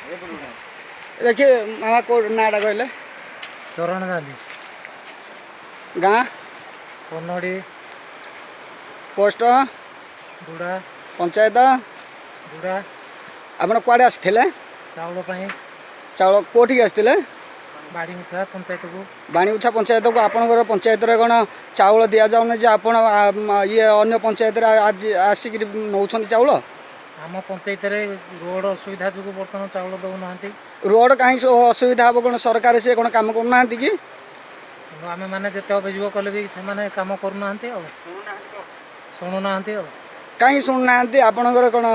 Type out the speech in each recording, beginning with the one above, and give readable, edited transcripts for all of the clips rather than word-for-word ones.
ଦେଖିବେ ମାମା, କେଉଁ ନାଁଟା କହିଲେ? ଚରଣ ଜାଲି। ଗାଁ? କନଡ଼ି। ପୋଷ୍ଟ? ଦୁଡ଼ା। ପଞ୍ଚାୟତ? ଦୁଡ଼ା। ଆପଣ କୁଆଡ଼େ ଆସିଥିଲେ? ଚାଉଳ ପାଇଁ। ଚାଉଳ କେଉଁଠିକି ଆସିଥିଲେ? ବାଡ଼ିମୁଛା ପଞ୍ଚାୟତକୁ। ବାଣୀଗୁଛା ପଞ୍ଚାୟତକୁ। ଆପଣଙ୍କର ପଞ୍ଚାୟତରେ କ'ଣ ଚାଉଳ ଦିଆଯାଉନି ଯେ ଆପଣ ଇଏ ଅନ୍ୟ ପଞ୍ଚାୟତରେ ଆଜି ଆସିକିରି ନେଉଛନ୍ତି ଚାଉଳ? ଆମ ପଞ୍ଚାୟତରେ ରୋଡ଼ ଅସୁବିଧା ଯୋଗୁଁ ବର୍ତ୍ତମାନ ଚାଉଳ ଦେଉନାହାନ୍ତି। ରୋଡ଼ କାହିଁକି ଅସୁବିଧା ହେବ? କ'ଣ ସରକାର ସିଏ କ'ଣ କାମ କରୁନାହାନ୍ତି କି? କିନ୍ତୁ ଆମେମାନେ ଯେତେ ଅଭିଯୋଗ କଲେ ବି ସେମାନେ କାମ କରୁନାହାନ୍ତି ଆଉ ଶୁଣୁନାହାନ୍ତି ଆଉ। କାହିଁକି ଶୁଣୁନାହାନ୍ତି? ଆପଣଙ୍କର କ'ଣ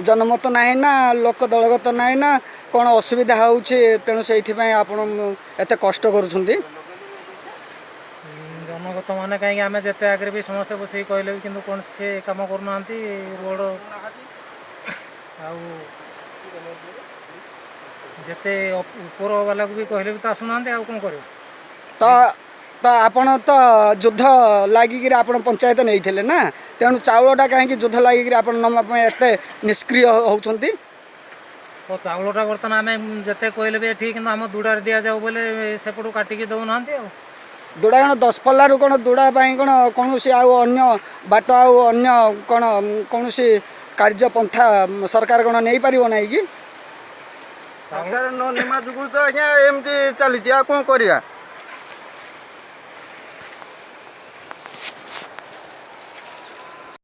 ଜନମତ ନାହିଁ ନା ଲୋକ ଦଳଗତ ନାହିଁ ନା କ'ଣ ଅସୁବିଧା ହେଉଛି, ତେଣୁ ସେଇଥିପାଇଁ ଆପଣ ଏତେ କଷ୍ଟ କରୁଛନ୍ତି? ଜନଗତ ମାନେ କାହିଁକି, ଆମେ ଯେତେ ଆଗରେ ବି ସମସ୍ତେ ବସିକି କହିଲେ ବି କିନ୍ତୁ କୌଣସି ସେ କାମ କରୁନାହାନ୍ତି। ରୋଡ଼ ଆଉ ଯେତେ ଉପର ବାଲାକୁ ବି କହିଲେ ବି ତ ଆସୁନାହାନ୍ତି, ଆଉ କ'ଣ କରିବ? ତ ତ ଆପଣ ତ ଯୁଦ୍ଧ ଲାଗିକିରି ଆପଣ ପଞ୍ଚାୟତ ନେଇଥିଲେ ନା, ତେଣୁ ଚାଉଳଟା କାହିଁକି ଯୁଦ୍ଧ ଲାଗିକିରି ଆପଣ ନେବା ପାଇଁ ଏତେ ନିଷ୍କ୍ରିୟ ହେଉଛନ୍ତି? ତ ଚାଉଳଟା ବର୍ତ୍ତମାନ ଆମେ ଯେତେ କହିଲେ ବି ଏଠି କିନ୍ତୁ ଆମ ଦୁଡ଼ାରେ ଦିଆଯାଉ ବୋଲେ ସେପଟୁ କାଟିକି ଦେଉନାହାନ୍ତି ଆଉ। ଦୁଡ଼ା କ'ଣ ଦଶପଲ୍ଲାରୁ କ'ଣ ଦୁଡ଼ା ପାଇଁ କ'ଣ କୌଣସି ଆଉ ଅନ୍ୟ ବାଟ ଆଉ ଅନ୍ୟ କ'ଣ କୌଣସି କାର୍ଯ୍ୟପନ୍ଥା ସରକାର କ'ଣ ନେଇପାରିବ ନାହିଁ କି? ସରକାର ନ ନେମା ଯୋଗୁଁ ତ ଆଜ୍ଞା ଏମିତି ଚାଲିଛି, ଆଉ କ'ଣ କରିବା?